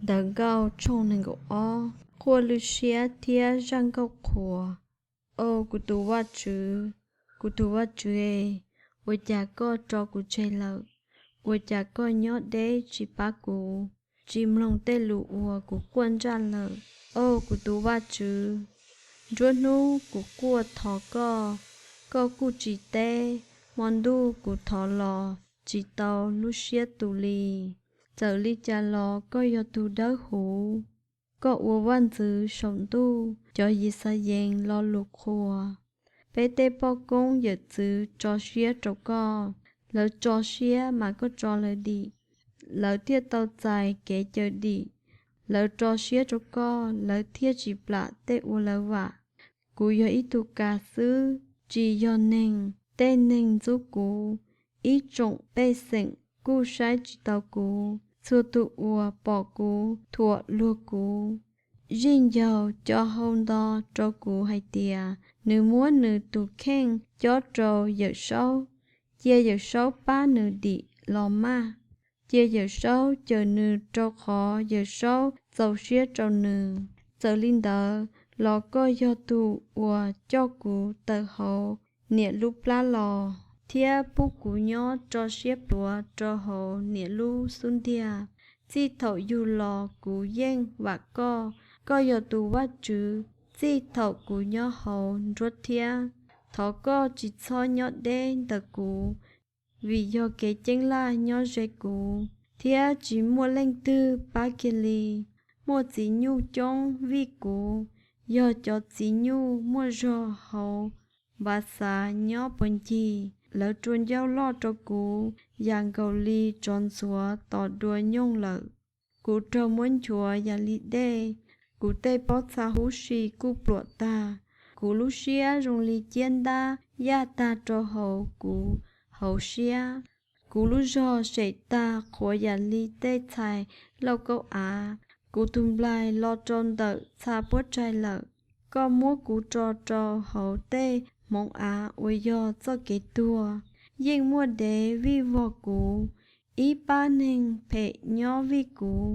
Ntawv Nkauj tshooj nees nkaum ob. Quaj lwj siab thiab zaj nkauj qhuas. Au kuv tus Vajtswv, kuv tus Vajtswv e, ua cas koj tso kuv tseg lawm? Ua cas koj nyob deb tsis pab kuv, tsis mloog tej lus uas kuv quaj ntsaj lawm? Au kuv tus Vajtswv, nruab hnub kuv quaj thov koj, koj kuj tsis teb, hmo ntuj kuv thov los tsis tau lub siab tus li. Txawm li cas los koj yog tus dawb huv, koj ua vaj ntxwv saum ntuj. Cov Yixalayees lo lus qhuas. Peb tej poj koob yawm txwv tso siab rau koj, lawv tso siab mas koj tso lawv dim, lawv thiaj tau txais kev cawm dim. Lawv tso siab rau koj, lawv thiaj tsis plam tej uas lawv vam. Kuv yog ib tug kas xwb, tsis yog neeg, tej neeg ntxub kuv, ib tsoom pej xeem kuj saib tsis taus kuv. Txhua tus uas pom kuv thuam luag kuv, zij ncaug co hau nto rau kuv hais tias, nws muab nws tus kheej cob rau Yawm Saub, cia Yawm Saub pab nws dim los maj, cia Yawm Saub cawm nws rau qhov Yawm Saub txaus siab rau nws. Txawm li ntawd los koj yog tus uas coj kuv tawm hauv niam lub plab los, thiab pub kuv nyob roj siab pluav rau hauv niam lub xub ntiag. Txij thaum yug los kuv yeej vam koj, koj yog tus Vajtswv txij thaum kuv nyob hauv nruab thiab. Thov koj tsis txhob nyob deb ntawm kuv, vim yog kev ceeb laj nyob ze kuv, thiab tsis muaj leej twg pab kiag li. Muaj txiv nyuj coob vij kuv, yog cov txiv nyuj muaj zog hauv Npaxav nyob puag ncig. Lawv rua ncauj loj rau kuv yam nkaus li tsov ntxuav tos dua nyooj lawm. Kuv raug muab nchuav yam li dej, kuv tej pob txha huv si kuj pluam tag. Kuv lub siab zoo li ciab ntab yaj tag rau hauv kuv hauv siab. Kuv lub zog sem tag qhuav yam li tej txhais lauj kaub av. Kuv tus nplaig los rau ntawm txha puab tsaig lawm. Koj muab kuv tso rau hauv tej hmoov av uas yog txoj kev tuag. Yeej muaj dev vij vog kuv, ib pab neeg phem nyob vij kuv.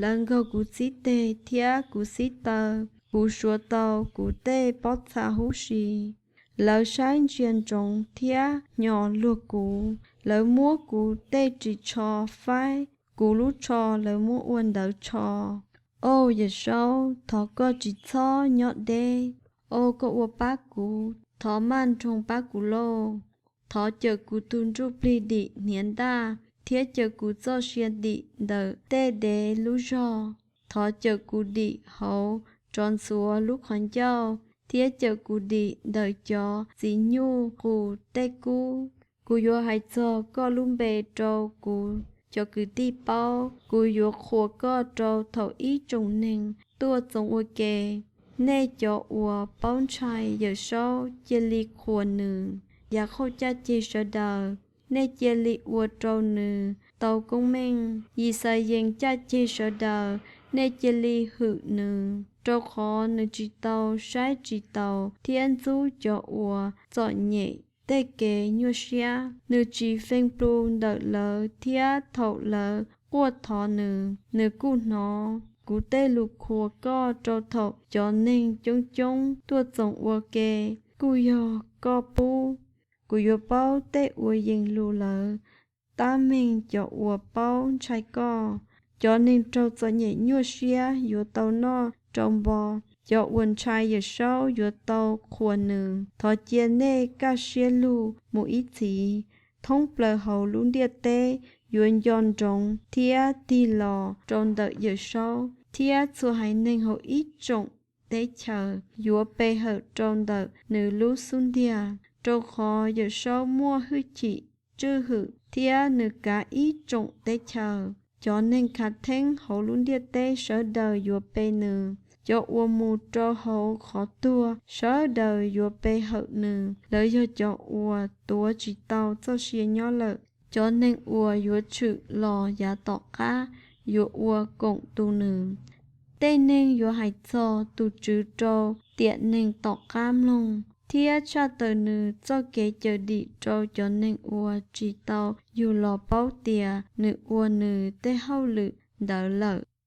Lawv nkaug kuv txhib teg thiab kuv txhib taw, kuv suav tau kuv tej pob txha huv si. Lawv saib ntsia ntsoov thiab hnyos luag kuv. Lawv muab kuv tej ris tsho faib, kuv lub tsho lawv muab ua ntawv tsho. Au Yawm Saub, thov koj tsis txhob nyob deb. Au koj uas pab kuv, thov maj nroog pab kuv lauj. Thov cawm kuv tus ntsuj plig dim hniav ntaj, thiab cawm kuv txoj sia dim ntawm tej dev lub zog. Thov cawm kuv dim hauv tsov ntxuav lub qhov ncauj, thiab cawm kuv dim ntawm cov txiv nyuj qus tej kub. Kuv yuav hais txog koj lub npe rau kuv cov kwv tij paub. Kuv yuav qhuas koj rau thaum ib tsoom neeg tuaj txoos ua ke. Nej cov uas paub ntshai Yawm Saub cia li qhuas nws. Yakhauj caj ceg sawv daws, nej cia li ua rau nws tau koob meej. Yixalayees caj ceg sawv daws, nej cia li hwm nws, rau qhov nws tsis tau saib tsis taus thiab ntxub cov uas txom nyem tej kev nyuaj siab. Nws tsis fee plu ntawm lawv, thiab thaum lawv quaj thov nws, nws kuj hnov. Kuv tej lus qhuas koj rau thaum cov neeg coob coob tuaj txoos ua ke, kuj yog koj pub. Kuv yuav paub tej uas yees lus lawm, tab meeg cov uas paub ntshai koj. Cov neeg raug txom nyem nyuaj siab yuav tau noj rau npo, cov uas ntshai Yawm Saub yuav tau qhuas nws. Thov cia nej kaj siab lug mus ib txhis, thoob plaws hauv lub ntiaj teb yuav nco ntsoov thiab tig los rau ntawm Yawm Saub, thiab txhua haiv neeg hauv ib tsoom teb chaws yuav pe hawm rau ntawm nws lub xub ntiag. Rau qhov Yawm Saub muaj hwj chim tswj hwm, thiab nws kav ib tsoom teb chaws. Cov neeg khav theeb hauv lub ntiaj teb sawv daws yuav pe nws. Cov uas mus rau hauv qhov tuag sawv daws yuav pe hawm nws. Lawv yog cov uas tuav tsis tau txoj sia nyob lawm. Cov neeg uas yuav tshwm los yav tom qab yuav ua koom tu nws. Tej neeg yuav hais txog tus Tswv rau tiam neeg tom qab mloog, thiab tshaj tawm nws txoj kev cawm dim rau cov neeg uas tsis tau yug los paub tias nws ua nws tej hauj lwm ntawd lawm.